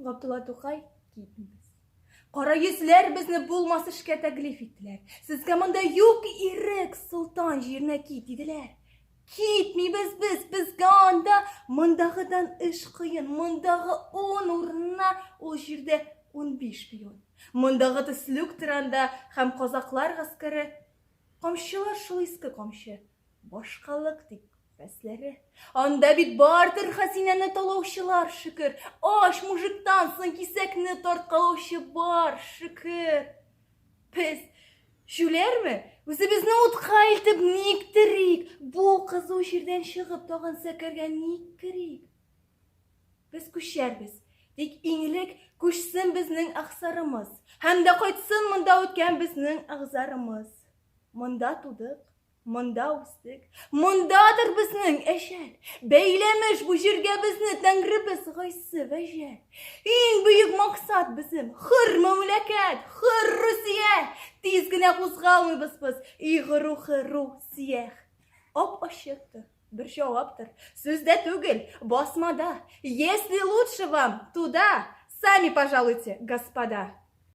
Габдулла Тукай, китмибез. Кара йөзләр безне булмас эшкә тәклиф иттеләр. Сезгә монда юк ирек, солтан җиренә кит, диделәр. Китмибез без, безгә анда мондагыдан эш кыен, мондагы 10 урынына ул җирдә 15 пион. Мондагы төслүк анда һәм казаклар гаскәре. Камчылар шул иске камчы. Башкалык тик фәсләре. Анда бит бардыр хәзинәне талаучылар, шөкер. Ач мужиктан соң кисәкне тарткалаучы бар, шөкер. Без җүләрме? Үзебезне утка илтеп ник терик? Бу кызу җирдән чыгып тагын сәкәргә ник керик? Без күчәрбез. Тик иң элек күчсен безнең әгъзарымыз. Һәм дә кайтсын монда үткән безнең әгъзарымыз. Монда тудык, Монда үстек, мондадыр безнең әҗәл. Бәйләмеш бу җиргә безне Тәңребез гайсы вәҗәл. Иң бөек максат безнең хөр мәмләкәт, хөр Русия. Тиз генә кузгалмыйбыз без, и рухы Русия. Ап-ачыктыр, бер җаваптыр. Сүздә түгел, басмада. Если лучше вам туда, сами пожалуйте, господа.